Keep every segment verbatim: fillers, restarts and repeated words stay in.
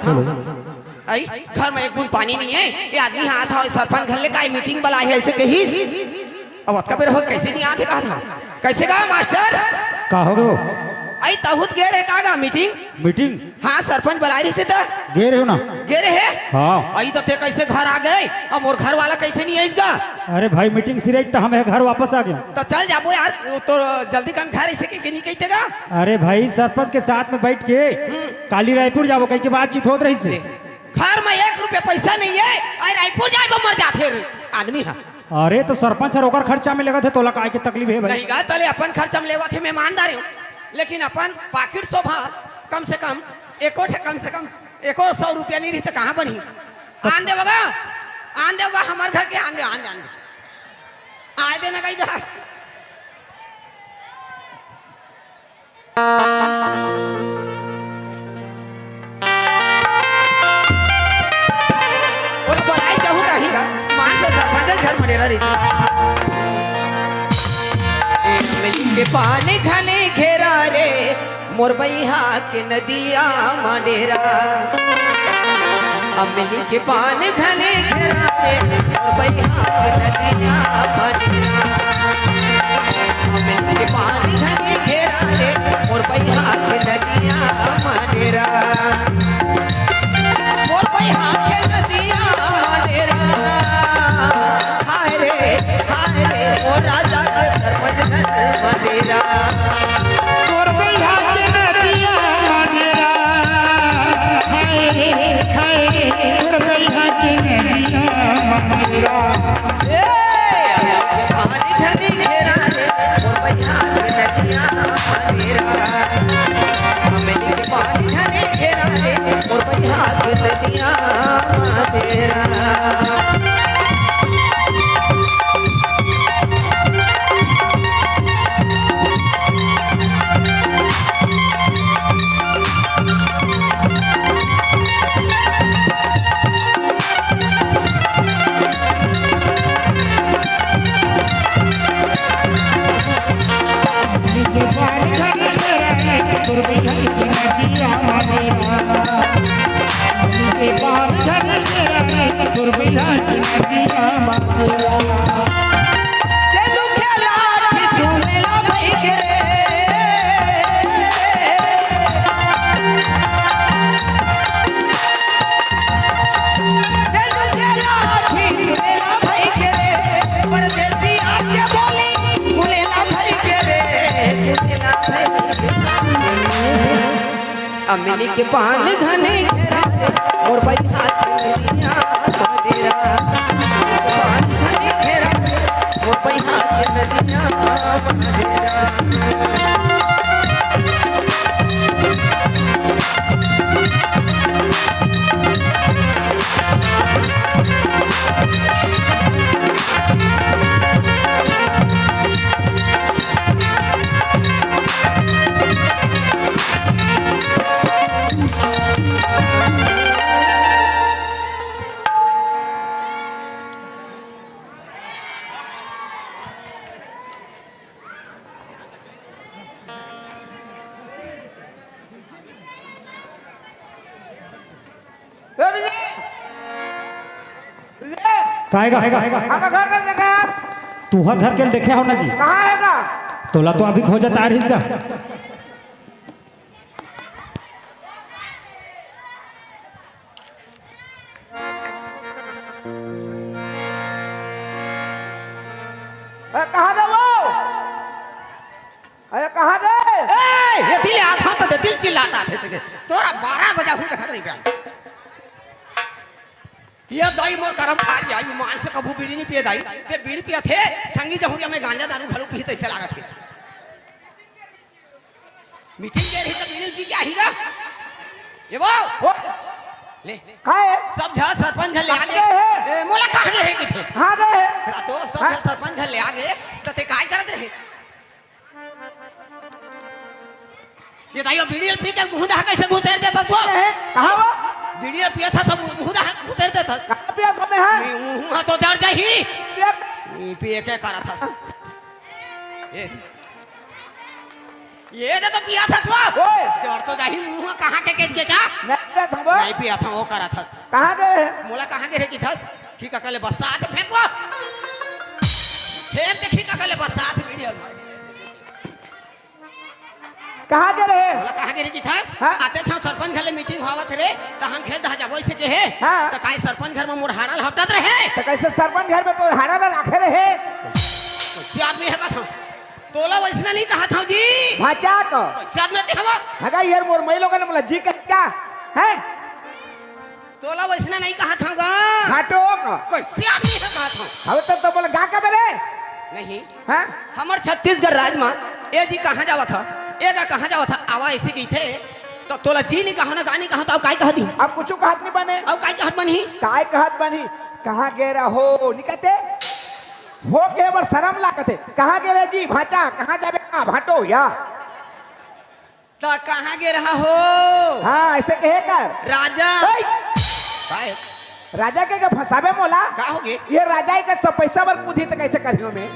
आई, घर में एक बूंद पानी नहीं है। ये आदमी हाथ हाव सरपंच घर ले काय मीटिंग बलाय हे, ऐसे कहिस। अब अतका बेर हो, कैसे नहीं आथे कहा था? कैसे गा मास्टर? का हो गयो? आई, तहूत गे रहे का गा मीटिंग? मीटिंग? हाँ, सरपंच बलाय रहिस हे त। गे रहे हो ना? गे रहे हे? हाँ। आई, त ते कैसे घर आ गए? अब मोर घर वाला कैसे नहीं आइस गा? अरे भाई, मीटिंग सिराइस त हम घर वापस आ गए। त चल जाबो यार, तो जल्दी कन घर ऐसे के, के नहीं कहिते गा? अरे भाई, सरपंच के साथ में बैठ के काली रायपुर जाबो कहिके बातचीत होत रहिस हे। घर में एक रुपया पैसा नहीं है, आई रायपुर जाए बर मर जाथे रे आदमी हा। अरे तो सरपंच हर ओकर खर्चा में लेगत हे, तोला काय के तकलीफ हे भाई? नहीं गा, तले अपन खर्चा में लेवत हे, मैं ईमानदार हूँ, लेकिन अपन पाकिट शोभा कम से कम एको ठे, कम से कम एको सौ रुपया नहीं रही त कहाँ बनही? आन दे बगा, आन दे बगा, हमर घर के आन दे, आन दे, आन दे, आय दे ना गई दा। बोला, बोला, आई कहूँ ताही का, मान से सरपंच घर मडेरा रही। ए, मिल के पानी घने घेरा रे, मोर बइहा के नदिया मडेरा। अमली के पान घने घेरा रे, मोर बइहा के नदिया मडेरा। अमली के पान घने घेरा रे, मोर बइहा के नदिया मडेरा। मोर बइहा के नदिया मडेरा। हाय रे, हाय रे, मोर राजा के सरपंच घर मडेरा। तोर बइहा के नदिया मडेरा। हाय रे, हाय रे, तोर बइहा के नदिया मडेरा। ए, पानी घनी घेरा रे, मोर बइहा के नदिया मडेरा। हमनी के पानी घनी घेरा रे, मोर बइहा के नदिया मडेरा। अमली के पान घने घेरा, मोर बइहा के नदिया मडेरा। पान घने घेरा, मोर बइहा के नदिया मडेरा। ए विजय! विजय! काय गा? हमर घर के देखे हस? तुंहर घर के देखे हंव ना जी। कहाँ हे गा? तोला तो अभी खोजत आय रहिस गा। ए, कहाँ दे वो? अरे कहाँ दे? ए, एती ले आत हंव त एती ले चिल्लात आथे तेके। तोला बारह बजा हूँ देखत रही बे। ये दाई मोर करम आ जाई, मान से कभू बीड़ी नहीं पिए दाई। ते बीड़ी पियत हे, संगी जहुरिया में गांजा दारू घलो पीही तइसे लागत हे। मीटिंग के रही त बीड़ी पी के आही गा। ये वो। वो। ले। काय? सब झन सरपंच घर ले आ गे। कहाँ गे हे? ए, मोला कहाँ गे हे किथे? कहाँ गे हे? रातो सब हाँ? झन सरपंच घर ले आ गे, त ते काय करत रहे? ये दाई, बीड़ी ल पी के मुंह दहा कैसे घुसेर देथस वो? ए, कहाँ वो? बीड़ी ल पियत हस, मुंह दहा घुसेर देथस। कहाँ पियत हस मैं, हाँ? ये मुंह तो जर जाही। पियत नहीं पिए के करत हस। ये, ये दे तो पियत हस वो। ओए। जर तो जाही मुंह, कहाँ के केच केचा? मैं जात हूँ बा। नहीं पिया था, वो करा था। कहाँ गए हैं? मोला कहाँ गे रहे किथस? खीका कले बसात फेंकवा। फेंक दे खीका कले बसात वीडियो में। कहाँ गे रहे? मोला कहाँ गे रहे किथस? हाँ? आते छाव सरपंच घर ले मीटिंग होवत रहे, त हम खेत दहा जाबो इसे के हे। हाँ। त काय सरपंच घर में मोर हाड़ा ल हपटत रहे? त कैसे सरपंच घर में तो हाड़ा ल राखे रहे? कोई आदमी है का था? तोला वैसना नहीं कहा था जी। भाचा को। कैसे आदमी आते हवा? हगा यार मोर मई लोगन मोला जी कह क्या? हैं? तोला वैसना नहीं कहा था गा। घाटो को। कैसे आदमी है कहा था? अब तो, तो बोला गा का बेरे? नहीं। हाँ? हमर छत्तीसगढ़ राज मा ए जी कहाँ जावा था? ए गा कहाँ जावा था? आवा ऐसे की थे। तो तोला जी नहीं कहा ना, गा नहीं कहा, तो अब काय कहा दी? अब कुछ कहत नहीं बने। अब काय कहत बनी? काय कहत बनी? कहाँ गे रहो? निकते? हो के बर शरम लागत हे। कहाँ गे रहे जी? भाचा, कहाँ जाबे का? भाटो या। त कहाँ गे रहा हो? हाँ, ऐसे कहे कर। राजा। ओए! काय? राजा के, के फंसाबे मोला? का हो गे? ये राजा ही का सब पैसा बर पूछी त कैसे करियो मैं?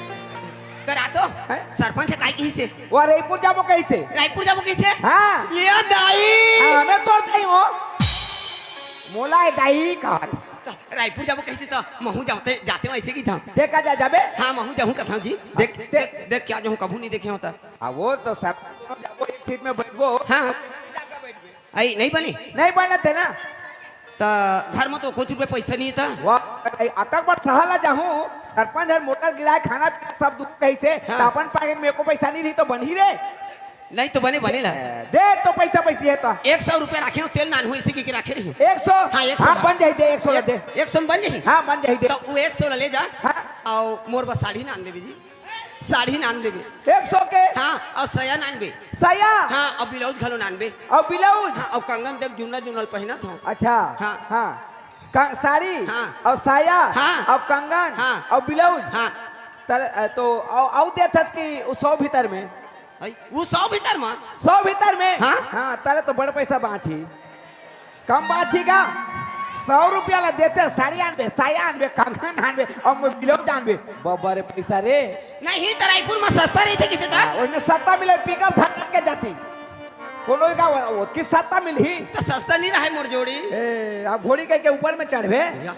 त रातो हैं? सरपंच ह काय कहिसे? वो रायपुर जाबो कैसे? रायपुर जाबो कैसे? हाँ। ये दाई। हाँ, मैं तोर दाई हूँ। मोला ये दाई कहा। त रायपुर जाबो कैसे त महू जाते, जाते हूँ ऐसे की था। देखा जा जाबे? हाँ, महू जाहूँ कथा जी। देख, ते- देख, देख क्या जाहूँ, कभू नहीं देखे होता। हाँ, वो तो सर, जाबो एक सीट में बैठबो। हाँ। जाके बैठबे। आई, नहीं बनी? नहीं बनत हे ना। त घर में तो कुछ रुपये पैसा नहीं था। वाह, अतक बार सहला जाहूँ, सरपंच हर मोटर गिराए, खाना पीना सब दूँ कैसे, हाँ। त अपन पाके में को पैसा नहीं रही तो बनही रे। नहीं तो बने, बने ला। दे तो पैसा पैसी है तो। एक सौ रुपया राखे हूँ, तेल नान हूँ, इसी की, की राखे रही हूँ। एक सौ? हाँ, एक सौ हाँ, ला। बन जाही दे, एक सौ ला दे। एक सौ में बन जाही? हाँ, बन जाही दे। तो वो एक सौ ला ले जा। हाँ। और मोर बस साड़ी नान देबे जी। साड़ी नान देबे। एक सौ के? हाँ, और सया नान बे। सया? हाँ, और ब्लाउज घलो नान बे। और ब्लाउज? हाँ, और कंगन देख जुन्ना जुन्ना पहनत हूँ। अच्छा। हाँ। हाँ। का-, साड़ी? हाँ। और साया? हाँ। और कंगन? हाँ। और ब्लाउज? हाँ। तर-, अ, तो और, और देथस कि उ सौ भीतर में? आई, वो सौ भीतर में? सौ भीतर में? हाँ। हाँ, ताले तो बड़ पैसा बाँची। कम बाँची का? सौ रुपया ला देते, साड़ी आनबे, साया आनबे, कंगन आनबे, और मोर ब्लाउज आनबे। बब्बा रे पैसा रे। नहीं, त रायपुर में सस्ता रही थे किसे ता? हाँ, ओने सस्ता मिले, पिकअप धर के जाती। कोनो का वो, वो की सस्ता मिलही? त सस्ता नहीं रहे मोर जोड़ी। ए, अब घोड़ी कह के ऊपर में चढ़बे? या,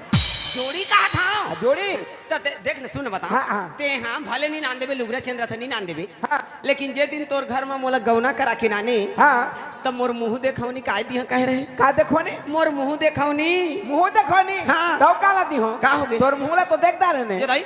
जोड़ी कहा था? आ, जोड़ी? त दे-, देख न, सुन बता। हाँ, हाँ। ते हाँ, भले नहीं नान देबे, लुगरा चंद्रा था नहीं नान देबे। हाँ। लेकिन जे दिन तोर घर में मोला गौना करा के नाने, हाँ। त मोर मुँह देखौनी काय दिहा कहे रहे? का देखौनी? मोर मुँह देखौनी। मुँह देखौनी? हाँ। तौ काला दिहो? का हो गे? तोर मुँह ला तो देखता रहे ने। जे दाई।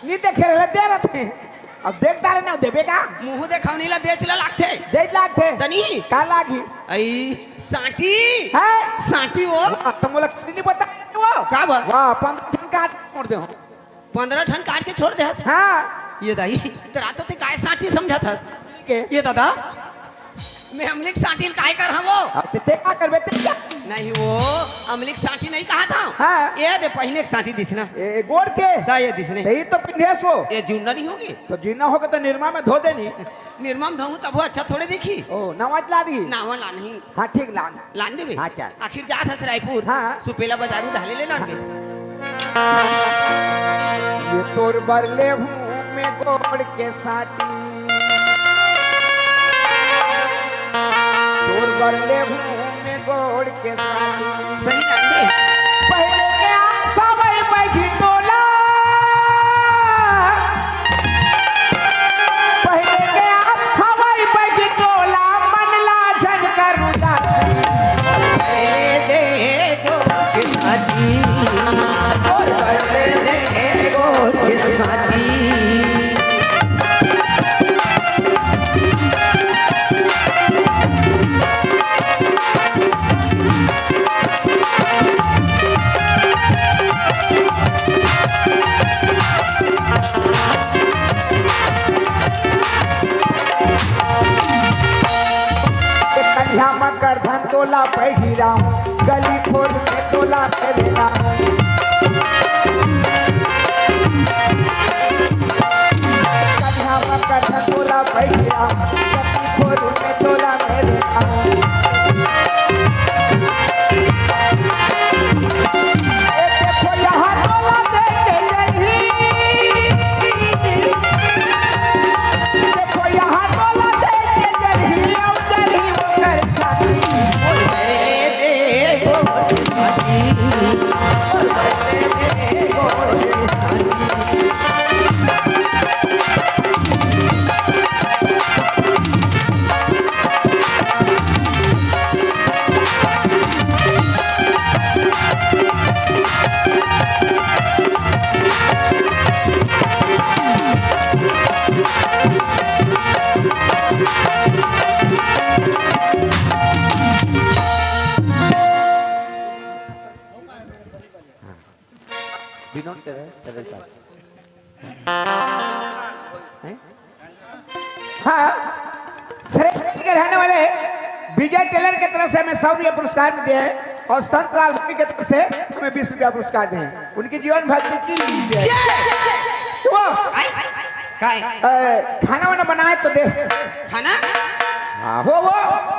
नी देखे रहे, दे रहे थे। अब देखता रहे ना, देबे का? मुँह देखौनी ला देच ला लागथे। देच लागथे। तनी? का लागी? आई, साटी। हैं? साटी वो। वाह, त मोला नहीं बता वो। का बा? वाह, पंद्रह ठन काट छोड़ दे हो। पंद्रह ठन काट के छोड़ दे हस? हाँ। ये दाई, त रातो ते काय साटी समझत हस? के? ये दादा, मैं अमली के साटी ल काय कर हवो? अब ते, ते का करबे, ते का? नहीं वो, अमली के साटी नहीं कहा था। हाँ। ये दे पहिने के साटी दिस ना। ए, गोड़ के? दा ये दिस ने। ते ही तो पिंधे सो। ये जुन्ना नहीं होगी? तो जुन्ना होगे तो निरमा में धो देनी। निरमा में धोऊं तब वो अच्छा थोड़े देखी। ओ, नवा ला दी। नावा ला नहीं। हाँ, ठीक लान। लान देबे? हाँ, चल। आखिर जात हस रायपुर। हाँ। सुपेला बाजारू धाले ले लान दे। ये तोर बर ले हूँ मैं गोड़ के साटी। तोर बर ले हूँ मैं गोड़ के साटी। सही लान दे। पहले के आशा वही बगी तोला। पहले के हवाई बगी तोला, मन ला झन कर उदासी। दे दे गोर के साटी, गोर कर ले दे गोर के साटी। करिया मकर धन तोला पहिराऊं, गली खोर में तोला मेरे नाम। करिया मकर धन तोला पहिराऊं, गली खोर में तोला मेरे नाम। ए देखो यहाँ तोला देख के जल्दी। देखो यहाँ तोला देख के जल्दी, आओ जल्दी वो कर छाती। रहने वाले विजय टेलर के तरफ से हमें सौ रुपया पुरस्कार भी दिए हैं और संत लाल भाई के तरफ से हमें बीस रुपया पुरस्कार दिए हैं। उनकी जीवन भक्ति की जय। वो, आई, काय? ए, खाना वाना बनाए तो दे। खाना? हाँ, वो, वो।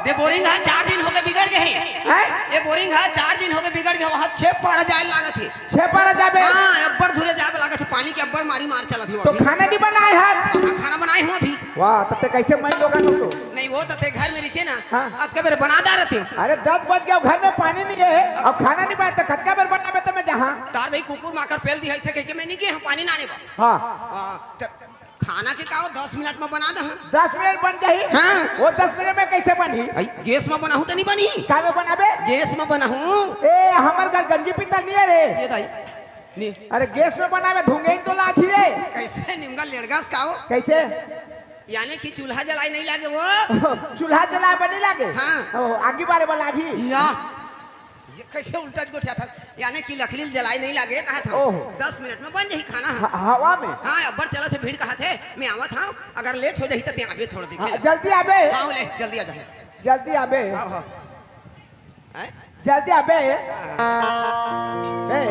दे बोरिंग हा, चार दिन हो गए बिगड़ गए। हैं? ये बोरिंग हा, चार दिन हो गए बिगड़ गए, वहाँ छेपारा जाए लागत हे। छेपारा जाबे? हाँ, अब्बड़ धुरे जाबे लागत हे, पानी के अब्बड़ मारी मार चलत हे तो अभी। खाना नहीं बनाए हस? हाँ, खाना बनाए हूँ अभी। वाह, तब ते कैसे मैं लोगन हो तो? नहीं, वो तो ते घर में रहिथे ना, हाँ। अतका बेर बना डारथे। अरे, दस बज गया, घर में पानी नहीं है, अब खाना नहीं बनाए तो कतका बेर बनाबे तो मैं जहाँ। तार भाई कुकुर माकर पेल दी है, इसे कह के मैं नहीं गए, हम पानी लाने बा। हाँ। हाँ, त-, खाना के का हो, दस मिनट में बना दे, हाँ। दस मिनट बन जाही? हाँ। वो दस मिनट में कैसे बनही? आई, गैस में बनाहूँ तो नहीं बनी? का में बनाबे? गैस में बनाहूँ। ए, हमर घर गंजी पीतल नहीं है रे। ये दाई, नहीं। अरे, गैस में बनाबे, धुंगेन तो लागी रे। कैसे निमगा लेड़गास का हो? कैसे? यानी कि चूल्हा जलाए नहीं लागे वो? चूल्हा जलाए बर नहीं लागे? हाँ। ओ, आगी बारे बर लागी? या। ये कैसे उल्टा गोठिया था? यानी कि लकड़ी जलाए नहीं लागे, कहा था। ओहो। दस मिनट में बन जाही खाना। ह-, हवा में? हाँ, अब्बड़ चलत हे भीड़, कहा थे, मैं आवत हूँ, अगर लेट हो जाही तो ते आबे थोड़ा देखे हाँ, ले। जल्दी आबे। हाँ, ले, जल्दी आ जाओ। जल्दी आबे। हाँ, हाँ। हैं? जल्दी आबे। ए।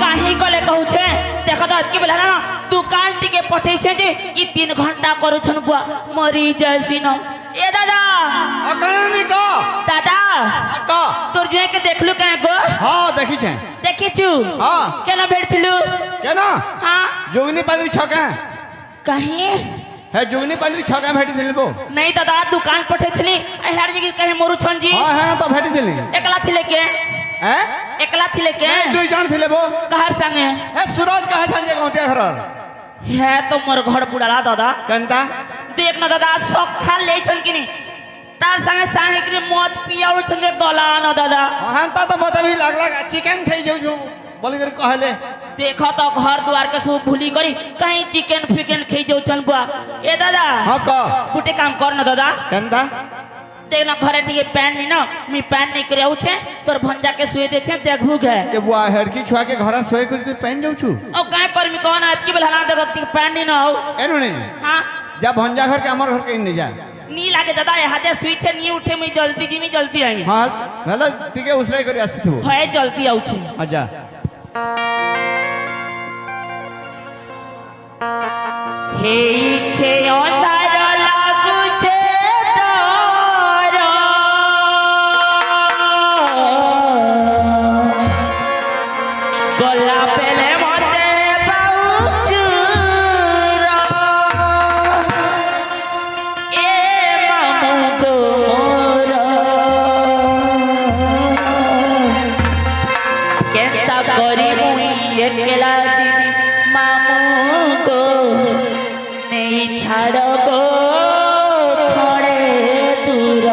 काहे कले कहू छे? देखा तो अतकी बेला ना दुकान टिके पठे छे जे ई तीन घंटा करू छन बुआ मरी जैसी न। ए दादा। अकरनी का? दादा। का? तोर जुए के देखलू कहे गो? हाँ, देखी छे। देखी छु? हाँ। केना भेटथिलू? केना? हाँ। जोगनी पानी छके। कहीं? हे जुगनी पानी छके भेटी दिल बो। नहीं दादा, दुकान पठे थली। ए हर जगह कहे मोरू छन जी। हाँ, है ना तो भेटी दिल। एकला थिले के? हैं? एकला थिले के? नहीं, दुई जन थिले बो। कहर संगे? हे सूरज कहे संगे गौतिया घर। हे तो मोर घर बुड़ाला दादा। कंता? देख ना दादा, सखा ले छन कि नहीं? तार संगे साहेब के मत पियाऊ छंगे गला न दादा। हाँ, ता तो मत अभी लाग लाग चिकन खाई जाऊ छु, बोली कर कहले। देखो तो घर द्वार के सब भूली करी, कहीं चिकन फिकन खाई जाऊ छन बुआ। ए दादा। हाँ, कह। गुटे काम कर न दादा। कंदा? देख न घरे ठीक पैन नहीं न, मी पैन नहीं करे आऊ छे, तोर भंजा के सोए दे छे, देखबू घे। ए बुआ, हेड़की छुआ के घर सोए कर तू पैन जाऊ छु? ओ काय कर मी कौन अतकी बेला हला देख पैन नहीं न हो। एनु नहीं। हाँ। जा भंजा घर के हमर घर के नहीं जा। नी लागे दादा, ए हाथे सुई छे नी उठे, मुई जल्दी जिमी, जल्दी आइमी। हाँ, भला ठीक है, उसराई करी आसी तू। है, जल्दी आऊ छे। अच्छा। हे इच्छे अंधार लागू छे डर। गला पेले मते पाउचुरा। ए मामू गो मोर, केन्ता करी मुई एकला जिमी मामू गो, नेई छाड़ गो थोड़े दूर।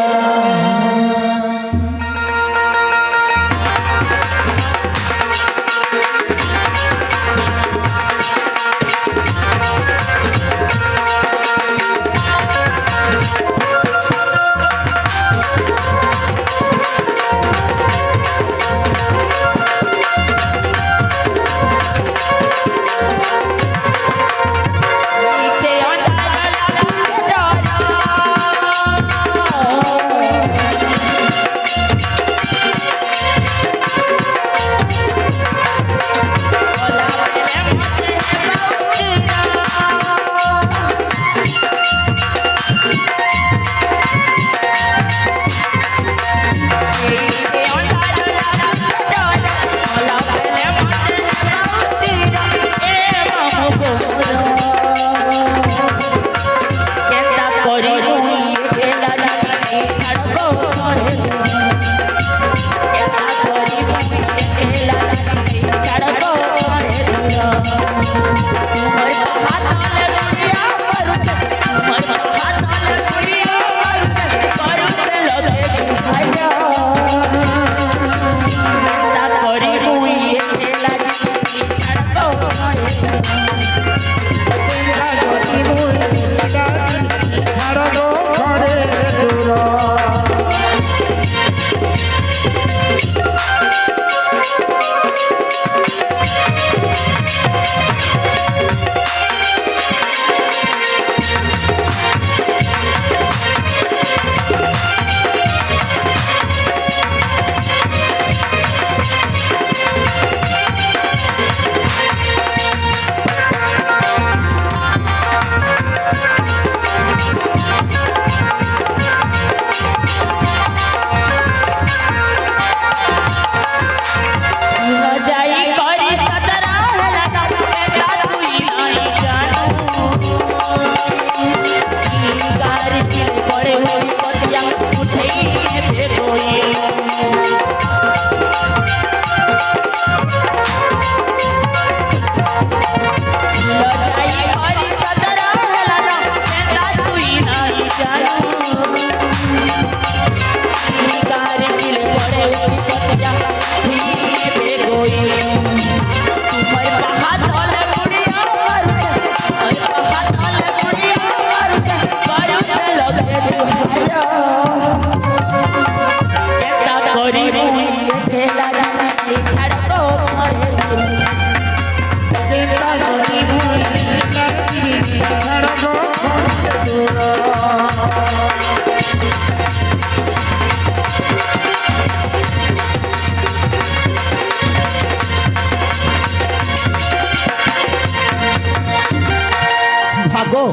भागो,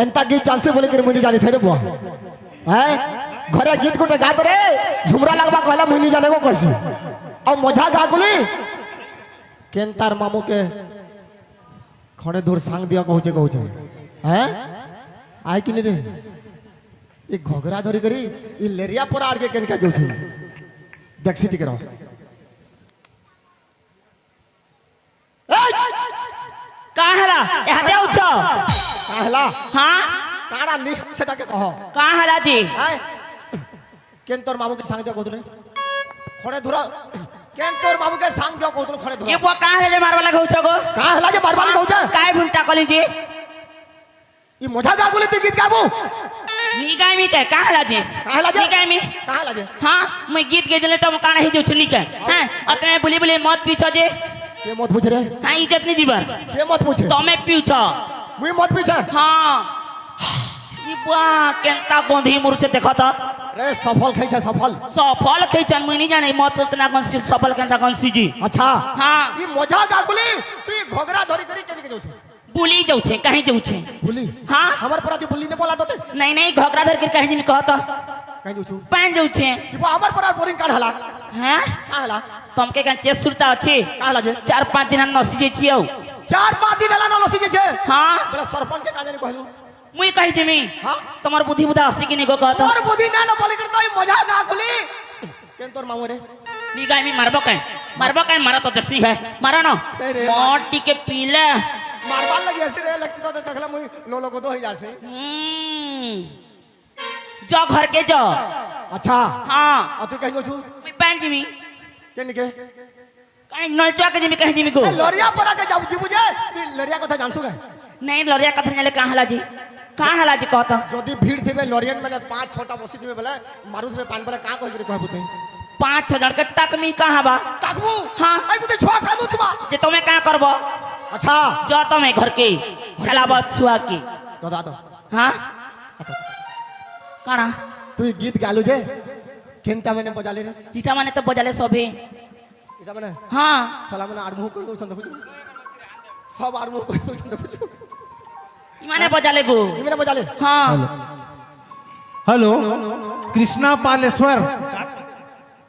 एंता गीत जानसे बोले कि मुई नी जानी थे रे बुआ। हैं? घरे गीत गोटे गात रे, झुमरा लगबा कहला मुई नी जाने को कसी। अउ मोझा गागुली, केन तोर मामू के खड़े धुर सांग दिया कहूचे कहूचे। हैं? आय कि नी रे? ई घोघरा धरी करी, ई लेरिया पर आड़ के केन का जोछी। देख सीटी करो। ए! का हला? एहाते उठो। का हला? हाँ? काड़ा निक सेटा के कहो। का हला जी? आय। केन तोर मामू के सांग दिया कोतरे? खड़े धुरा। केन तोर मामू के सांग दिया कोतरे खड़े धुरा? ये बुआ का हला जे मारवा लगे उठो गो? का हला जे मारवा लगे उठो? काय भूलटा कली जी? ई मोझा गागुली तू गीत गाबू? नी गाय मी के, का हला जे? का हला जे? नी गाय मी। का हला जे? हाँ, मैं गीत गे देले तो काना ही जो छुनी के। हाँ, अतने बुली बुली मत पीछो जे। ये मत पूछ रे। हाँ, इज्जत नहीं जीवन। ये मत पूछ। तो मैं पीछो। मुई मत पीछे। हाँ। ई बुआ केंता गोंधी मुरुचे देखो तो। रे सफल खाई छे सफल। सफल खाई छन मुई नहीं जाने मत इतना कौन सी सफल केंता कौन सी जी। अच्छा। हाँ। ई मोझा गागुली तू ई घोघरा धरी करी केन के जोछे? बुली जाउछे, कहीं जाउछे। बुली? हाँ। हमर परा ती बुली ने बोला दते। नहीं, नहीं, घोघरा धर के कहीं जिमी कहत। कहीं जाउछु? पान जाउछे। इबो हमर परा बोरिंग काढ़ हला। हाँ? का हला? तुमके कहीं चेस सुरता अछि? का हला जे? चार पाँच दिन हम नसी जे छियौ। चार पाँच दिन हला न नसी जे छे? हाँ। बोला सरपंच के का जाने कहलू? मुई कहीं जिमी। हाँ? तुम्हार बुद्धि बुधा हसी कि नहीं को कहत? तोर बुद्धि ना न बोली करता, ई मोझा गागुली। केन तोर मामू रे? नी गाय मी मारबो कहीं? मारबो कहीं? मारा तो दर्शी है। मारा ना। नहीं रे, मोटी के पीले। मारबार लगी ऐसे रे, लेकिन तो देखला मुई लो लो को दो ही जासे। हम्म। जाओ घर के जाओ। अच्छा। हाँ। और तू कहीं जाउछु? मैं पान जिमी। केन के? कहीं नलचुआ के जिमी, कहीं जिमी को। ए, लोरिया परा के जाउ जी बुझे। तू लोरिया कथा जानसु के? नहीं, लोरिया कथा जाने का हला जी? का हला जी कहत? जदी भीड़ थिबे लोरियन माने पाँच छटा बसी थिबे बोले, मारु थिबे पान बोले, का कहि करे कहबो ते? पाँच छह जन के तक मी कहाँ बा? तकबू? हाँ। आई कुते छुआ कानू थिबा। जे तुमने का करबो? अच्छा। जो तुमने घर के, घर के। अलावा छुआ के। दादा तो। हाँ? काना? तू ई गीत गालू जे, केनटा माने बजाले रे? इटा माने तो बजाले सभी। इटा माने? हाँ। साला माने आड़मू कर दो, संत कुछ। सब आड़मू कर दो, संत कुछ। इमाने बजाले गो। इमाने बजाले? हाँ। हेलो, कृष्णा पालेश्वर।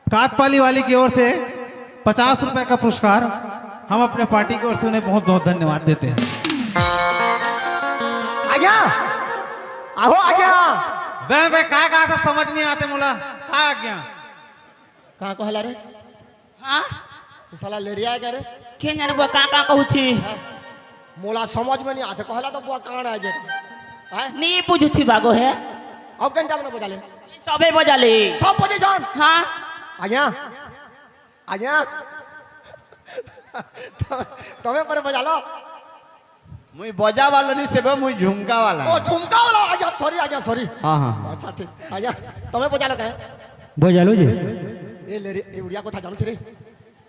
कातपाली वाली की ओर से पचास रुपए का पुरस्कार हम अपने पार्टी की ओर से उन्हें बहुत बहुत धन्यवाद देते हैं। आज्ञा, आहो आज्ञा। बे, बे, का कहा था समझ नहीं आते मोला, का आज्ञा? कहाँ को हला रे? हाँ? साला लेरिया हे का रे? के जाने बुआ का का कहू छी? हैं? मोला समझ में नहीं आथे, कहला तो बुआ कान आ जे। हैं? नहीं बुझू छी बागो हे। अब घंटा बना बजा ले। सबे बजा ले। सब बजे जान। हाँ। आज्ञा। आज्ञा। तमे पर बजा लो। मुई बजा वाला नहीं सेबे, मुई झुमका वाला। ओ, झुमका वाला। आज्ञा, sorry, आज्ञा, sorry। हाँ, हाँ, हाँ। अच्छा, ठीक। आज्ञा, तमे बजा लो कहे। बजा लो जी। ए, लेरिया, ए, उड़िया कथा जानू छे रे?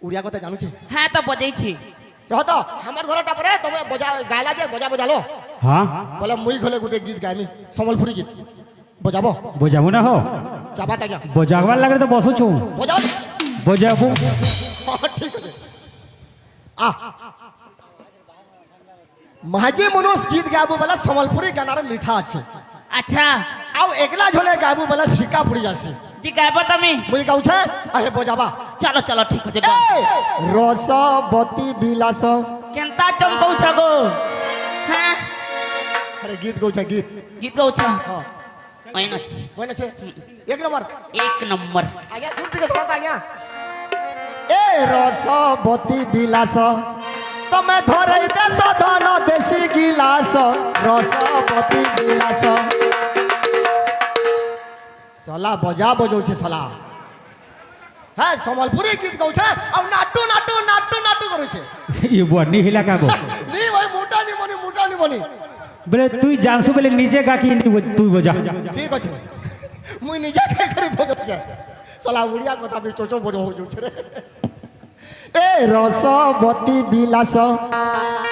उड़िया कथा जानू छे? हाँ, तो बजई छी। रहो तो, हमर घोड़ा टाप रे, तमे बजा, गायला जे, बजा, बजा लो। हाँ। बोले, मुई घोले गुटे गीत गायमी, संबलपुरी गीत। बजाबो? बजाबो ना हो। क्या बात है क्या? बजागवा लगे तो बसो छो। बजाओ। बजाबो। हाँ, ठीक है। आ। महाजी मनुष गीत गाबू वाला संबलपुरी गाना रे मीठा अच्छे। अच्छा। आओ एकला झोले गाबू वाला फीका पड़ी जासी। जी गाबो तमी। मुई गाऊ छे, अहे बजाबा। चलो, चलो, ठीक हो जाएगा। ए, रसवती बिलास। केंता चमकऊ छगो? हाँ? अरे गीत गाऊ छे, गीत। गीत गाऊ छे? हाँ। ओइन अच्छे। ओइन अच्छे। एक नंबर। एक नंबर। आज्ञा सुन ठीक है, थोड़ा सा आज्ञा। ए रसवती बिलास, तमे धरे देश धन देसी गिलास, रसवती बिलास। साला बजा बजाऊ छे साला। हाँ, संबलपुरी गीत गाऊ छे, अउ नाटू, नाटू, नाटू, नाटू करू छे। ये बुआ नहीं हिला का गो? नहीं भाई, मोटा नहीं बनी, मोटा नहीं बनी। बोले, "तू जानसु बोले, निजे गा कि नहीं, तू बजा।" ठीक अच्छे। मुई निजे के करी बजाऊ छे। साला उड़िया कथा भी चोचो बड़ो हो जाऊ छे रे। ए रसवती बिलास,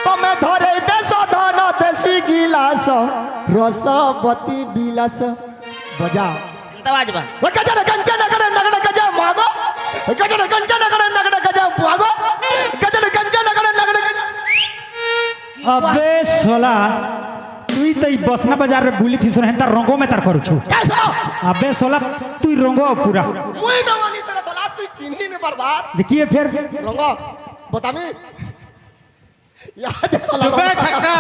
तमे धरे देश धन देसी गिलास, रसवती बिलास। बजा। तब आज बा। वो गजर गंजन गण नगड़ गजा मागो। गजर गंजन गण नगड़ गजा मागो। गजर गंजन गण नगड़ गजा। अबे सोला, तुई तई बसना बाजार रे बुली थी सुन, हेंता रंगो में तार करू छु। ए सोला। अबे सोला, तुई रंगो पूरा। मुई रंगो नहीं सर सोला, तुई चिन्ही नहीं बर्बाद। जे किए फिर? रंगो, बतामी। याद है साला चुप है, छक्का।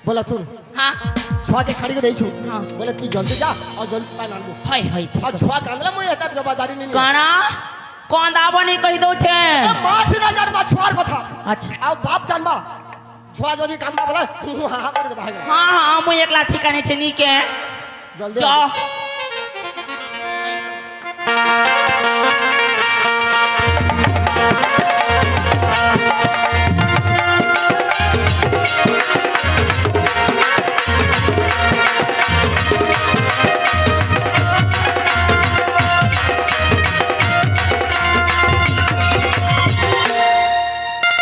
बोला सुन। हाँ। छुआ के खाड़ी के नहीं छू। हाँ। बोले तू जल्दी जा और जल्दी पानी आनबो। हाय, हाय, ठीक और है। छुआ कांदला मैं एता जवाबदारी नहीं। काना? कौन दाबो नहीं कही दो छे? ए, माँ से ना जान बा छुआर को था। अच्छा। आओ बाप जान बा। छुआ जो नहीं कांदा बोला, हाँ, हाँ, कर दे भाई। हाँ, हाँ, मुझे एक लाठी काने छे नहीं के। जल्दी जा। आ।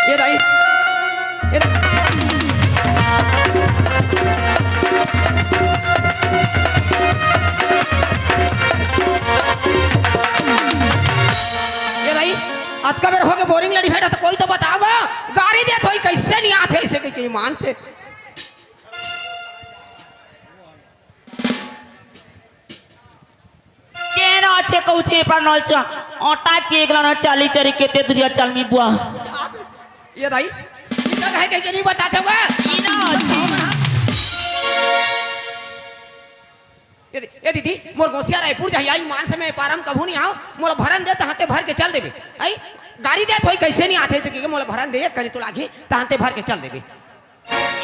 ये दाई, ये दाई। ये दाई, अतका बेर होगे बोरिंग लड़ी भेटा तो कोई तो बताओगा, गाड़ी देत होई कैसे नहीं आथे इसे के ईमान से। केना अच्छे कहू छे पर नलचा, ओटा के एकला न चाली चरी केते दुरिया चलमी बुआ। ये दाई, इधर है के नहीं बताते हुआ? इना अच्छे। ए दीदी, मोर गोसिया रायपुर जहिया ईमान से मैं पारम कभू नहीं आओ, मोला भरन दे, तहां ते भर के चल देबे। आई, गाड़ी देत होई कैसे नहीं आथे से कि मोला भरन दे, एक करी तो लागी, तहां ते भर के चल देबे।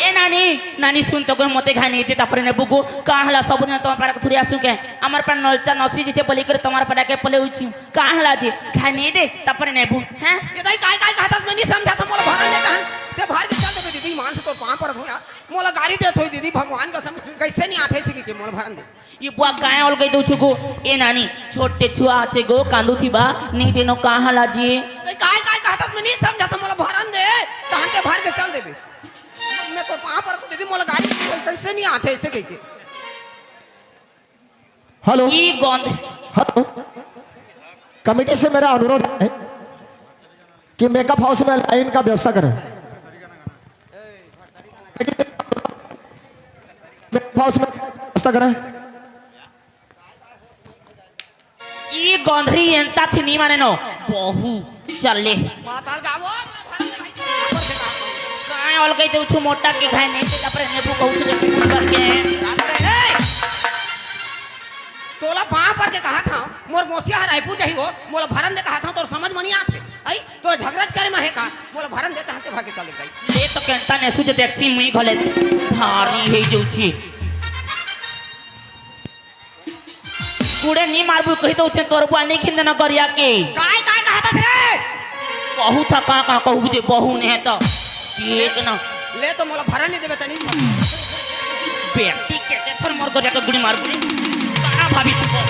ए नानी, नानी सुन तो कोई मोते घाई नहीं दे, तपरे ने बुगो, का हला सब दिन तुम्हारे पर थुरिया सुके, अमर पर नलचा नसी जिसे बलि करे तुम्हारे पर आके पले उची, का हला जी, घाई नहीं दे, तपरे ने बु, हैं? ये दाई काय काय कहता मैं नहीं समझा था, मोला भरन दे तहां, ते भर के चल देबे दीदी, ईमान से तो पांव पर धोया, मोला गाड़ी देत होई दीदी, भगवान कसम, कैसे नहीं आथे से कि मोला भरन दे। ये बुआ काय ओल गई दो छुगो, ए नानी, छोटे छुआ छे गो, कांदू थी बा, नहीं देनो कहाँ लाजिए। अरे काय, काय कहतस मैं नहीं समझा था, मोला भरन दे, तहन ते भर के चल देबे। मैं तो पाँव पर दीदी, मोला गाड़ी कैसे नहीं आथे ऐसे कह के। हेलो। ई गंध। हेलो। कमेटी से मेरा अनुरोध है कि मेकअप हाउस में लाइन का व्यवस्था करें। मेकअप हाउस में व्यवस्था करें। ई गंधरी एंता थी नी माने नो, बहु चले। माताल गावो, काय ओल गई तो उछु मोटा के खाए नहीं, ते अपने नेबू कहू से करके। तोला पाँव पर के कहत हंव, मोर गोसिया ह रायपुर जाही हो, मोला भरन दे कहत हंव, तोर समझ म नइ आत हे। अई, तोर झगड़ा करे म हे का? मोला भरन दे, तहन ते भागे चले जाई। ले तो केंता ने सुझ देखती मुई घले भारी हे जउची। कुड़े नी मारबू कही तो उछे तोर बुआ नी खिंदे न गरिया के। काय, काय कहत हस रे? बहू था का, का कहू जे बहू ने तो। एक ना। ले तो मोला भरन नइ देबे तनी। बेटी के, के थर मोर गरिया के गुड़ी मार गुड़ी। कहाँ भाभी तू को?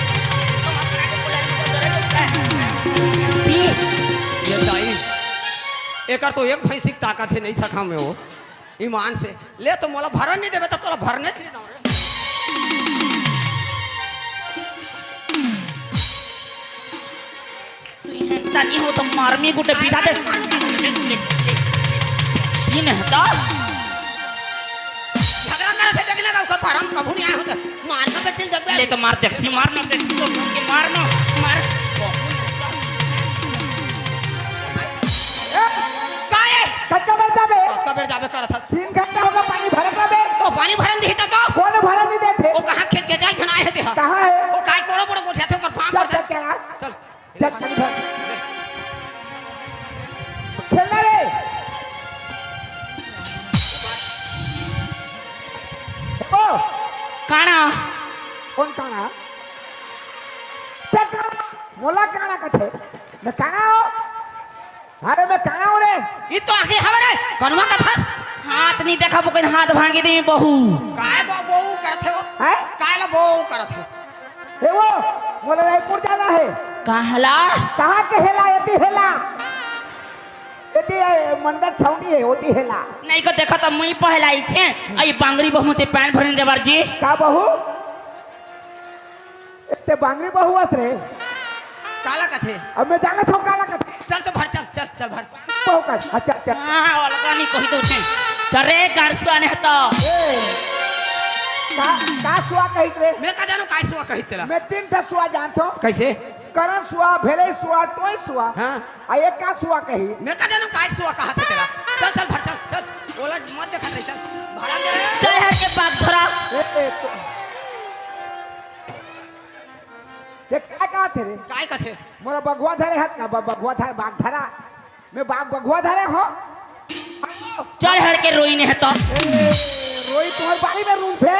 ये दाई, एकर तो एक भैंसी के ताकत हे, नइ सखांव में वो। ईमान से। ले तो मोला भरन नइ देबे, त तोला भरने से नइ दंव रे। तू इहें तनी हो तो मारमी गुटे बिधा दे। ये नहीं तो। झगड़ा करे से देखने का, ओकर भरम कभू नइ आए होते। मार के बेटी ल देखबे। ले तो मार देखसी, मार ना देखसी, तो के मार ना, मार। ए, का ए? कतका बेर जाबे? कतका बेर जाबे करत हस? तीन घंटा होगे पानी भरत रहिबे। तो पानी भरन दिही त तो? कोन भरन नइ देथे? वो कहाँ खेत के जाए झन आए हे तेहा? कहाँ हे? वो काय कोड़ो बड़ो गोठिया थे ओकर पाँव चल, पर दे। चल, चल, आ। चल। चल, चल, चल। खेलना रे। ओ। काना। कोन काना? ते काना? मोला काना कथे? मैं काना हो? अरे मैं काना हो रे? ई तो आगे हवे रे, कनवा कथस? हाथ नइ देखा, बुकन हाथ भांगी दे बहू। काय बो-, बहू करत हे वो? हैं? काय ला बहू करत हे? ए वो, मोला रायपुर जाना हे। कहाँ ला? कहाँ के हेला? एती हेला। एती, ए, मंडल छौनी हे, ओती हेला। नहीं को देखा तो मुई पहला ही छे। आई बांगरी बहू ते पैन भरन देवर जी। का बहू? ते बांगरी बहू अस रे। काला कथे? अब मैं जानत हंव काला कथे। चल तो भर, चल, चल, चल भर। बहू का, अच्छा, अच्छा। हाँ, ओला का नहीं कही तो उठे। चल रे, गारसुआ ने तो। ए, का, का सुआ कहित रे? मैं का जानंव काय सुआ कहित तेला? मैं तीन ठा सुआ जानत हंव। कैसे? करन सुआ, भेलई सुआ, टोंय सुआ। हाँ। आ एक का सुआ कही? मैं का जानंव काय सुआ कहत हे तेला? चल, चल, भर, चल, चल। ओला मत देखत रही, चल। भरन दे रे। चल, हट के बात धरा। ए, ए, तो ये काय कहत हे रे? काय कथे? मोला बघवा धरे हस का? ब-, बघवा धरे, बाघ धरा। मैं बाघ बघवा धरे हंव? चल हड़ के रोई ने हे तो। ए, रोई तुम्हर बारी में रूम पे।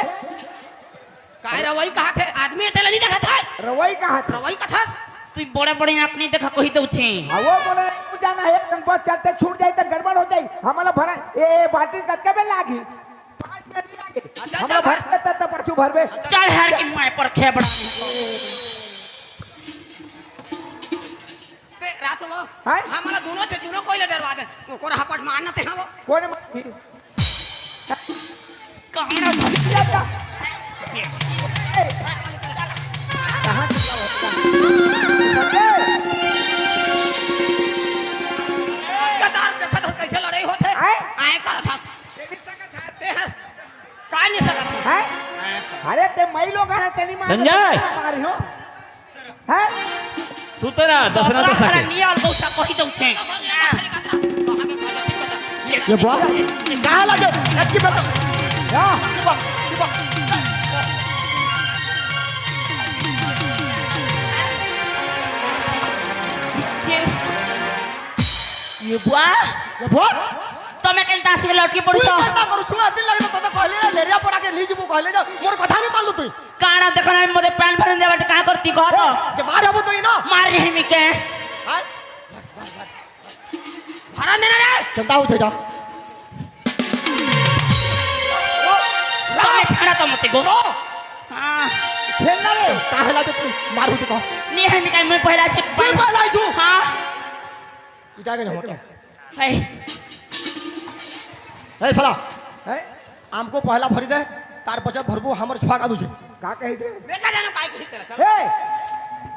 काय रवई कहत हे? आदमी हे तेला नइ देखत हस? रवई कहत हे। रवई कथस? तू बड़े बड़े आँख नइ देखा कही दउ छे। हाँ, वो मोला पूछा ना हे, एकदम बस चलते छूट जाई त गड़बड़ हो जाई। हमला भरा, ए, ए, बाल्टी कतका बेर लागही? पाँच मिनट लागे। अच्छा, हमला अच्छा, भर भर। देता त परसू भरबे। चल हर के मैं पर खेबड़ा। ते रात हो। हैं? हमला दोनों से दोनों कोई ले डरवा दे। ओकर हपट मारना ते हम। कोन मारही? कहाँ ना भाग? क्या, क्या? ए, कहाँ से क्या होता है? गद्दार देखत हो कैसे लड़ाई होत हे? हैं? आए करत हस। तेरी सकत हे। ते हर काय नइ सकत हे? हैं? अरे ते मई लोग हे, तेनी मार संजय! मारी हो। हैं? सुतरा, दसरा तो सतरा सके। नियल गौसा कही दउ छे। ये बुआ, कहाँ लगे? अतकी बेर तो। या। ये बुआ, ये बुआ। ये, ये बुआ। ये बुआ। तो मैं कहीं दासी के लौट के पड़ू तू तो। कहीं ना करू छुआ, दिल लगे तो, तो कहले रे, लेरिया पर आके नीचे वो कहले जा, मोर कथा नहीं मान लो तू। काना देखना है, मोदे पैन भरन देवर, कहाँ करती कह तो? ए, जे मार हबो तो ही ना। मार नहीं मिके। हाँ? भरा देना रे। चंदा हो जाएगा। तो मैं छाड़ा तो मत को। रो। हाँ। खेलना रे। काहे ला दे तू? मार हो चुका। नहीं है मिका, मैं पहला छे। तू पहला ही छू। हाँ। ई जाके नहीं होता। है। ए साला, हैं? हमको पहला भरी दे, तार बचत भरबो हमर छुआ का दूजे। का कहिस रे? मैं का जानंव काय कहिस तेला, चल। ए,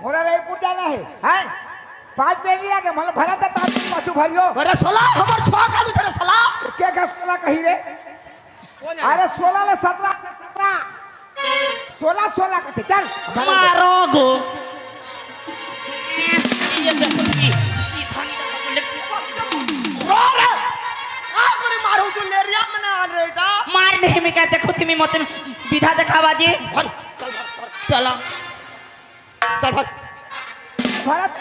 मोला रायपुर जाना हे, हैं? पाँच मिनट लागे, मतलब भरा त तार पाछू भरियो। अरे साला, हमर छुआ का दूजे रे साला। के का साला कही रे? कौन है? अरे सोलह ले सतरा, सतरा। सोलह, सोलह कथे, चल। मारो गो। ये देखो, ये, ये खाली का रो रे। आ, करे मारो जो लेरिया मना रेटा। मार नहीं, मैं क्या देखो, तुम्हें मत विधा दिखावा जी। भर, चल, भर, भर। चलो। चल भर। भरत।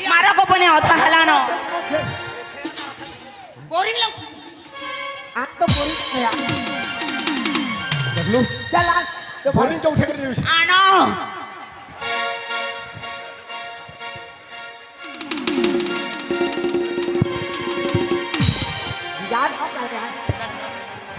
मारा को बने होता हलानो। बोरिंग लग। आप तो बोरिंग है यार। देख लू। चल आज। तो बोरिंग तो उठे कर रही है। आनो। यार, अब आ गया।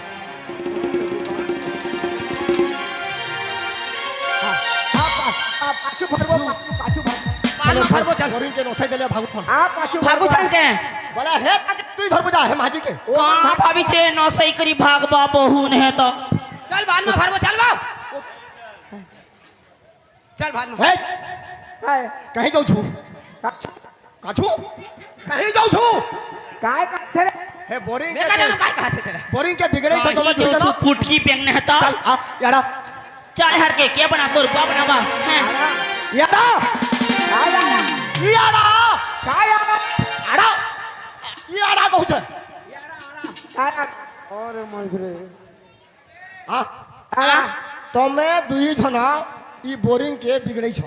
हाँ, अब, अब, अब पाछू भरबो, पाछू, पाछू भर। बाल में भरबो, चल। बोरिंग के नोसई देले भागू फोन। आप पाछू भागू भरबो। चल के। बड़ा है, तू इधर बजा है माजी के। कहाँ भाभी छे नोसई करी भागबा बहू ने तो। चल, बाल में भरबो, चल बा। चल भाग में। हे! हाय। कहीं जाऊ छू? काछू। काछू? कहीं जाऊ छू? काय कहथे रे? हे बोरिंग मैं के का जानू काय कहथे तेरा? बोरिंग के बिगड़े से कहीं तो मैं जाऊ छू, फुटकी पेंगने हता। चल आ यारा। चल हर के के बना तोर बुआ बनावा। हैं? यारा। काय यारा? यारा। काय यारा? आड़ा। यारा कहू छे। काय यारा? अरे मंगरे। हाँ। हाँ। तमे दुई जना ई बोरिंग के बिगड़ै छ।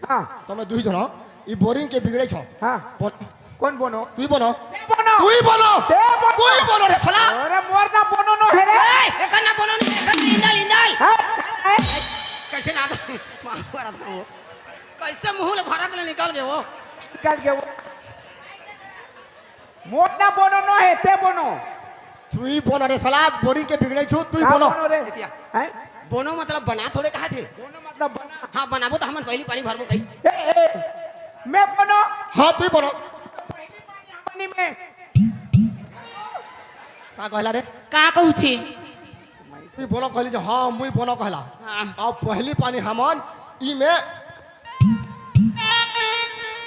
हाँ। तमे दुई जना ई बोरिंग के बिगड़ै छ। हाँ। बन-, कौन बनो? तुई बनो। ते बनो। तुई बनो। ते बनो। तुई बनो रे साला। अरे मोर ना बनो नो हे रे। ए, एकर ना बनो नो, एकर ना इंदल, इंदल। हाँ। कैसे ना मार रहा था वो? कैसे मुंह ले भरक ले निकल गए वो? निकल गए वो। मोर ना बनो नो हे, ते बनो। तुई बनो रे साला, बोरिंग के बिगड़ै छु, तुई का बनो। बनो रे? एतिया। हैं? बनो मतलब बना थोड़े कहा थे। बनो मतलब बना। हाँ, बनाबो तो हमन पहली पानी भरबो कही। ए, ए, मैं बनो। हाँ, तुई बनो। पहली पानी हमनी में। का कहला रे? का कहू छी? तुई बनो कहली जे हाँ, मुई बनो कहला। हाँ। अब पहली पानी हमन ई में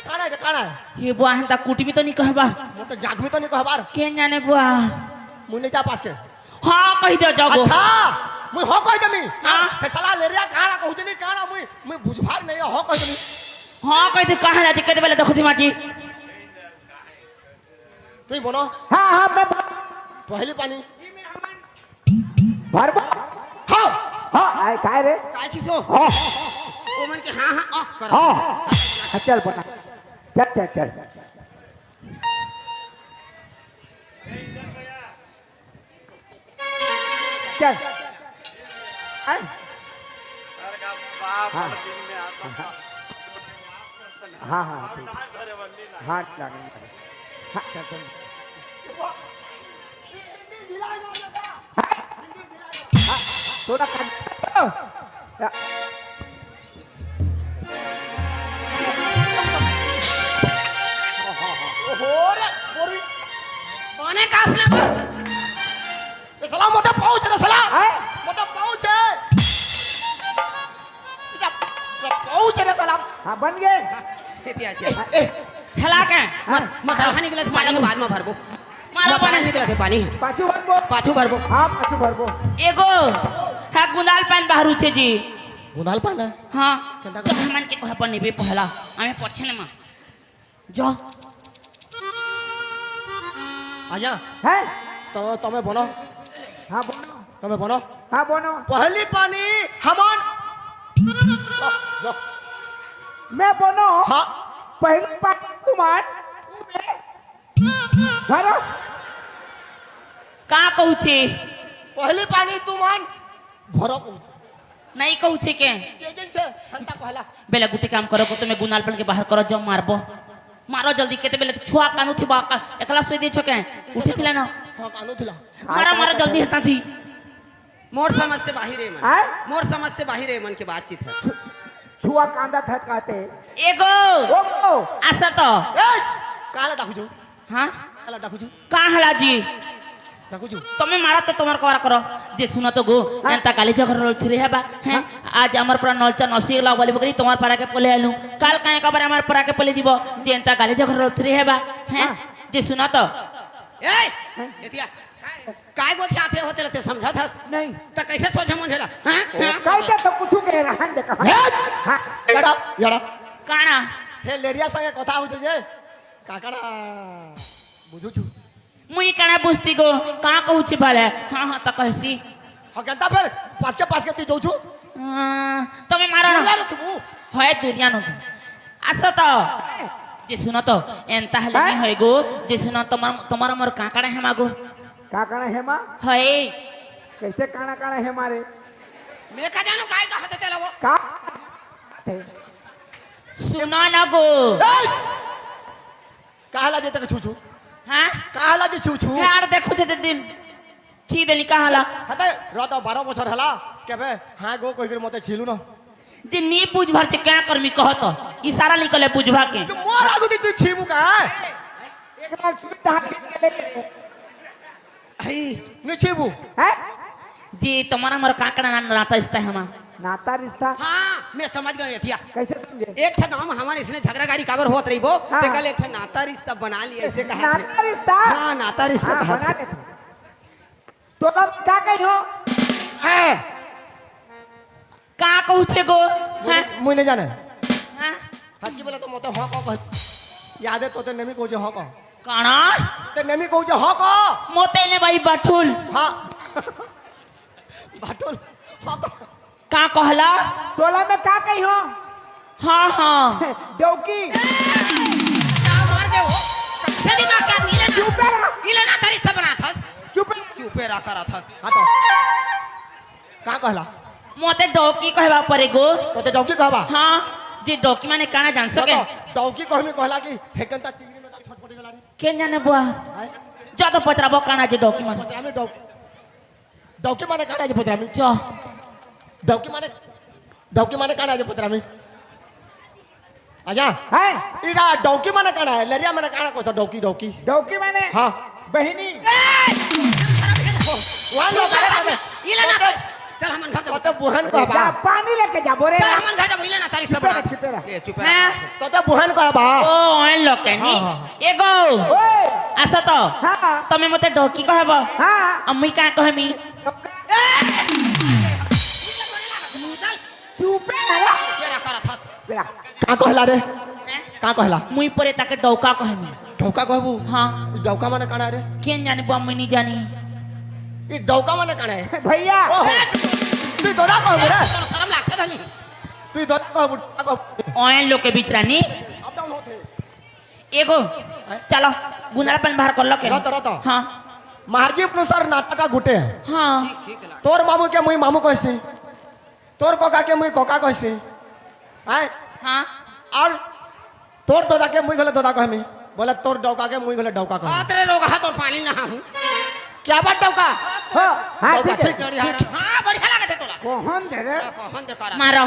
काना है, काना है? ये बुआ हन ता कुटमी तो नहीं कहबा। मो तो जागमी तो नहीं कहबार। के जाने बुआ? मुन्ने जा पास के। हाँ, कही दे जागो। अच्छा, मुई हो कही देमी। हाँ। हे साला लेरिया काना कहू जनी काना मुई, मुई बुझभार नहीं हो कही देमी। हाँ, कही दे कहाँ जाते, कते बेले देखो थी माँ जी। तुई बनो। हाँ, हाँ, मैं बनो। पहली पानी। भरबो। हाँ। हाँ, आय, काय रे? काय किसो? हाँ। ओ मन के हाँ, हाँ, आ, करो। हाँ। हाँ, चल बना। चल, चल, चल। चल। आय। हाँ। हाँ, हाँ, ठीक। हाँ, लागल। हाँ, चल, चल। हाँ, थोड़ा कान-, या। ओहो रे, बोरी। बने कास ले बा। ए साला, मोटा पाउच रे साला। हैं? मोटा पाउच है। जा, जा, पाउच रे साला। हाँ, बन गए। ए, ए। हला के। मत, मत हला निकले, पानी के बाद में भरबो। मारो मत हला पानी। निकले थे पानी। पाछू भरबो। पाछू भरबो। हाँ, पाछू भरबो। एगो, हाँ, गुंदाल पान बाहर उछे जी। गुंदाल पान है? हाँ। केंदा तो हमन के कोहे पर निबे पहला, हमें पछे न मा। जो। आजा। हैं? तो, तमे बनो। हाँ, बनो। तमे बनो। हाँ, बनो। पहली पानी हमन। जो। मैं बनो। हाँ। पहली पानी तुमन। भरो। का कहू छे? पहली पानी तुमन। भरो कहू छे। नहीं कहू छे के? ये जिन से हंता कहला। बेला गुटे काम करो को, तुम्हें गुनाल पन के बाहर करो, जाओ मारबो। मारो जल्दी, केते बेले छुआ कानू थी बा, एकला सोई दे छके। उठी थिला ना। हाँ, कानू थिला। मारो, मारो जल्दी हता थी। मोर समझ से बाहिर है मन। आय? मोर समझ से बाहिर है मन के बातचीत है। छुआ कांदा था कहते। एगो। ओगो। आसा तो। ए, काला डाकू जो। हाँ? काला डाकू जो। का हला जी? डाकू जो। तमे मारा तो तुम्हार कवार करो। जे सुनो तो गो, हाँ? एंता गाली झगड़ा रोल थिरे है बा, हैं? हाँ? आज हमार पूरा नलचा नसी लाग वाली बकरी तुम्हार पारा के पोले आलू। काल काहे का बारे हमार पारा के पोले जीवो, जे एंता गाली झगड़ा रोल थिरे है बा, हैं? हाँ। जे सुनो तो। ए, एतिया। काय गोठियाथे होते लगते समझत हस? नहीं। त कैसे सोझे मुझे ला? हाँ? ओ, हाँ? काय के तो कुछ के रहन दे कहा। हे! हाँ। याडा, याडा। काना? हे लेरिया संगे कथा हो तुझे? काकड़ा बुझू छु। मुई काना बुझती गो, का कहू छी भले? हाँ, हाँ, त कहसी। हाँ, गंता फिर पास के पास के तू जाऊ छु? हाँ, तमे मारो ना। दुनिया नु थू। है दुनिया नु थू। अच्छा तो, जे सुनो तो, एंता हले हैं? नहीं होएगो, जे सुनो, तुम्हार, तुम्हार मोर काकड़ा हेमा गो। काकड़ा हेमा? है। कैसे काना काना हेमा रे? मैं का जानू काय का हते तेला वो? का? सुनो ना गो। ए! काहला जे तक छू छू? हाँ? काहला जे छू छू? यार देखो थे दिन। छी देली काहला? हते, रह तो बारह बछर हला, केबे, हाँ गो कोई फिर मोते छीलू ना। जे नी बुझ भर छे क्या करमी कह तो, इशारा निकले बुझवा के। जो मोर आगू दी तू छीबू का है? एक लाख छुई तहां खींच के ले ले। हई, नी छीबू। हैं? जी, तुम्हारा मोर काकड़ा ना, नाता रिश्ता है हमार। नाता रिश्ता? हाँ, मैं समझ गयो एथिया। कैसे समझे? एक ठा गांव में हमारे इसने झगड़ा गाड़ी काबर होत रही वो, हाँ। ते कल एक ठा नाता रिश्ता बना लिया, इसे कहा थे। नाता रिश्ता? हाँ, नाता रिश्ता हाँ, कहा बना थे। लेते। तोला का कही हो? ए! का कहू छे गो? मुझे, हैं? मुझे नहीं जाना है। हैं? हद की बोला तो मोते हाँ को कह। याद है तोते नमी कहू छे हाँ को। काना? ते नमी कहू छे हाँ को। मोते ले भाई बटुल। हाँ। बटुल। हाँ को। का कहला? तोला में का कही हो? हाँ, हाँ। डौकी। का मार दे हो? से दिमाग क्या? इले ना। चुप रह। इले ना तरी से बनाथस। चुप। चुपे रह करथस। हाँ तो। का कहला? मोते डौकी कहबा परे गो। तोते डौकी कहबा? हाँ, जे डौकी माने काना जान सके। तो डौकी कहमी कहला कि हेकन ता चिंगरी में ता छटपटी वाला रे। केन जाने बुआ? हैं? जा तो पचराबो काना जे डौकी माने। पचरामी डौकी। डौकी माने काना जे पचरामी? चो। डौकी माने, डौकी माने काना जे पचरामी? आजा। हैं? इरा डौकी माने काना है, लरिया माने काना कोसा डौकी, डौकी। डौकी माने? हाँ। बहिनी। ए! वाह, लो, करे, करे। इले ना तो। चल, हमन घर जाबो। तो बुहन को जा, बा। पानी लेके जा, बोरे। चल, हमन घर जाबो, इले ना तारी सब चुपे रह, बना। चुपे रह। ए, चुपे रह। हैं? तो, तो बुहन को बा। ओ, ओन लोग के नी। हाँ, हाँ, हाँ। एगो। ओए। ऐसा तो। हाँ। तो मैं मोते डौकी कहबो। हाँ। अम्मी का कहमी। ए! चुपे रह। तेरा करत हस। बेरा। का कहला रे? हैं? का कहला? मुई परे ताके डौका कहमी। डौका कहबू? हाँ। ई डौका माने काना रे? केन जाने बुआ, मुई नी जानी। ई डौका माने काना है? भैया। ओहो। तू दोदा कहबू रे? शर्म लागते धनी। तू दोदा कहबू, डौका कहबू। ओए लोग के बीच रानी। Up down होते। एगो, हैं? चलो, गुंदरा पन बाहर कर लो के। रत, रत। हाँ। महाजी अनुसार नाता का गुटे है। हाँ। तोर मामू के मुई मामू कहसी। तोर कोका के मुई कोका कहसी। हैं? हाँ। और तोर दोदा के मुई घले दोदा कहमी। बोले तोर डौका के मुई घले डौका कहमी। आ, तेरे रोगहा तोर पानी ना हूँ। क्या बात डौका? हाँ, हाँ, डौका, ठीक है, ठीक, ठीक। हाँ, बढ़िया लगे थे तोला। कौन दे रे? हाँ, कौन दे करा? मारो।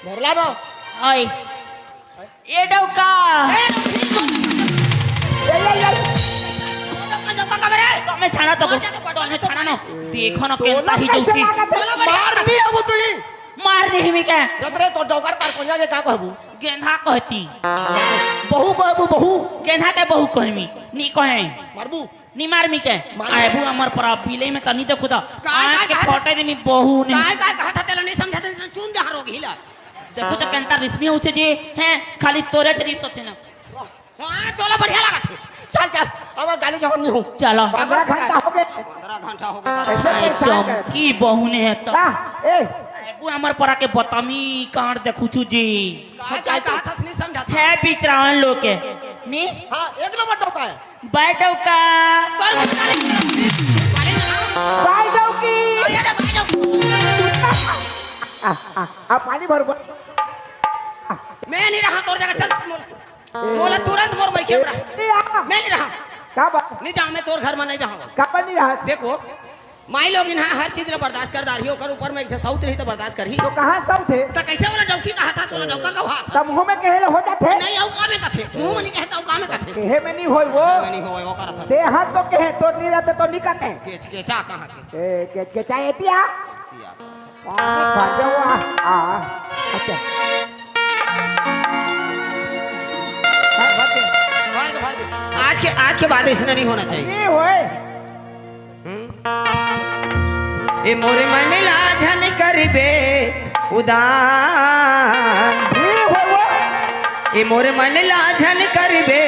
भरला ना। ओए। ए डौका। ए, ए, ए, ए। डौका, डौका का बरे? तो मैं छाना तो, मार जा तो, तो मैं छाना ना। देखो ना, तो केंता ना ही कैसे जौसी। लागत है? मार नहीं अब तू ही। मार नहीं मी के। रत रे, तो डौका तार कोनिया के का कहबू? गेंधा कहती। बहू कहबू, बहू। गेंधा के बहू कहमी। नी कहे। मारबू। नी मार मी के। मार। आबू हमर पर बिले में तनी देखू तो। काय, आँख काय के कहत? फटे दे मी बहू नहीं। काय, काय कहत तेला नहीं समझत, चुन दे हरो घिला। देखू तो केंता रिश्मी उछे जे, हैं, खाली तोरे चली सोचे ना। हाँ, तोला बढ़िया लागत है। चल, चल, अब गाली जवाब नहीं हूँ। चलो। पंद्रह घंटा हो गए। पंद्रह घंटा हो गया। ऐसे ऐसा चमकी बहू ने है तो। हाँ, ए। आबू हमर परा के बतमी कांड देखू छु जी। काय, काय कहत हस नहीं समझत। है बिचरावन लोग के। नी? हाँ, एक नंबर डौका है। बाय डौका। तोर बाय डौकी। आ, आ, आ, पानी भर, भर। मैं नहीं रहा तोर जगह, चल, मोला, मोला तुरंत मोर माई के हमरा। नहीं आ। मैं नहीं रहा। का बा? नहीं जाऊँ, मैं तोर घर में नहीं रहा। का बा नहीं रहा? देखो, माई लोग इन्हा हर चीज ला बर्दाश्त कर डारही, ओकर ऊपर में एक ठे सौत रही तो बर्दाश्त करही। तो कहाँ सौत है? तो कैसे वाला डौकी कहा था, तोला डौका का हुआ था? तब मुंह में कहे ले हो जात है। नहीं, अउ का में कथे? मुंह में नहीं कहता, अउ का में कथे? कहे में नहीं होय वो। कहे में नहीं होय, वो करत है। ते हाथ तो कहे, तो नहीं रहते तो नहीं कहते। केच, केचा कहाँ के? ए, केच, केचा एतिया? एतिया। पानी भर जाओ, आ, आ, अच्छा। हाँ, भर दे। भर दे, भर दे। आज के, आज के बाद ऐसा नहीं होना चाहिए। नहीं होए। ए मोर मन ला झन करबे उदास, ए मोर मन ला झन करबे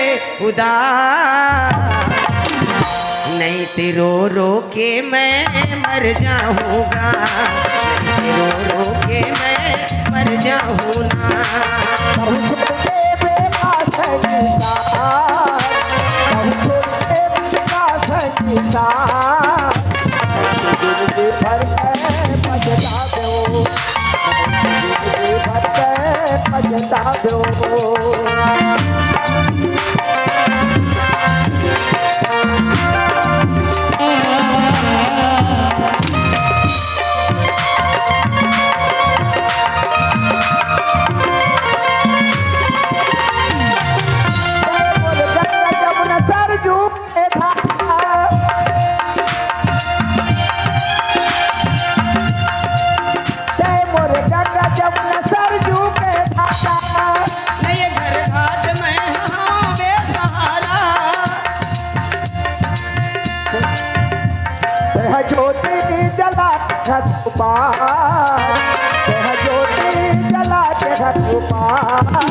उदास, नहीं ते रो रो के मैं मर जाऊंगा, नहीं ते रो रो के मैं कर जाहूं ना। कहूं छोड़ देबे का संगी साथ, कहूं छोड़ देबे का संगी साथ। जिंदगी भर के पछताबो, जिंदगी भर के पछताबो। जय मोर गंगा जमुना सरजू के धारा। नए घर घाट में हां बेसहारा। तेह ज्योति जला के रख पार, तेह ज्योति जला के रख पार।